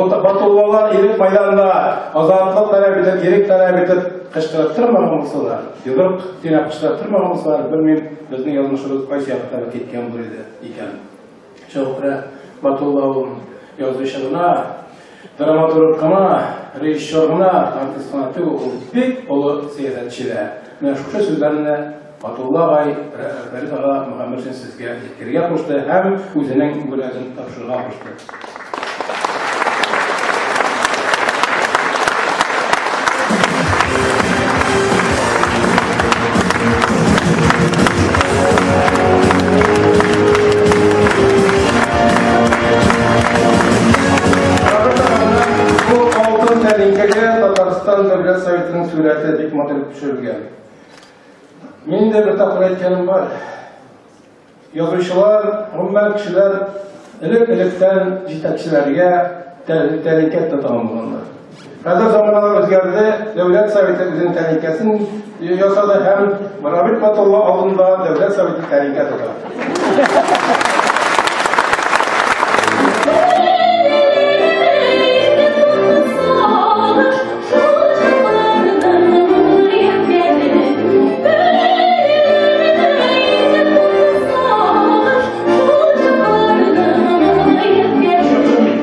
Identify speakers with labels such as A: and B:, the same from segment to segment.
A: Батуллалар Ирек майданында азатлык таләп итеп, ирек таләп итеп кычкырып тормаган булсалар, йодрык төйнәп кычкырып тормаган булсалар, белмим, безнең язмышыбыз кайсы якка таба киткән булыр иде икән. Шуңа күрә Батулла ул язучы гына, драматург кына, режиссер гына, артист кына түгел, ул бик олы сәясәтче дә. Менә шушы сүзләрне Батулла агай Фәрит ага Мөхәммәтшин сезгә җиткерергә кушты һәм үзенең бүләген тапшырырга кушты. Бу алтын тәлинкәгә Татарстан Дәүләт Советының сурәте бик матур итеп төшерелгән. Мин дә бер тапкыр әйткәнем бар. Язучылар, гомумән кешеләр элек-электән җитәкчеләргә тәлинкә тотыган булганнар. Хәзер заманалар үзгәрде, Дәүләт Советы үзенең тәлинкәсен ясады һәм Рабит Батулла алдында Дәүләт Советы тәлинкә тота.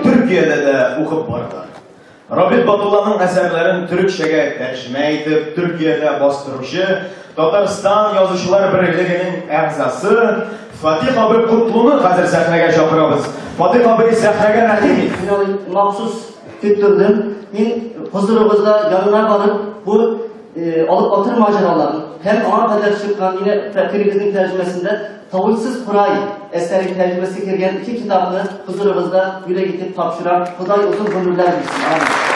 B: Төркиядә дә укып барды. Рабит Батулланың әсәрләрен төрекчәгә тәрҗемә итеп, Төркиядә бастыручы Татарстан Язучылар берлегенең әгъзасы Фатих абый Котлуны хәзер сәхнәгә чакырабыз. Фатих абый, сәхнәгә рәхим ит.
C: Мин аны махсус көттердем. Мин хозурыгызда янына барып, бу алып батыр маҗараларын һәм аңа кадәр чыккан мине фәкыйрегезнең тәрҗемәсендә Тавышсыз Курай әсәре тәрҗемәсе кергән ике китапны хозурыгызда бүләк итеп тапшырам. Ходай озын гомерләр бирсен. Амин.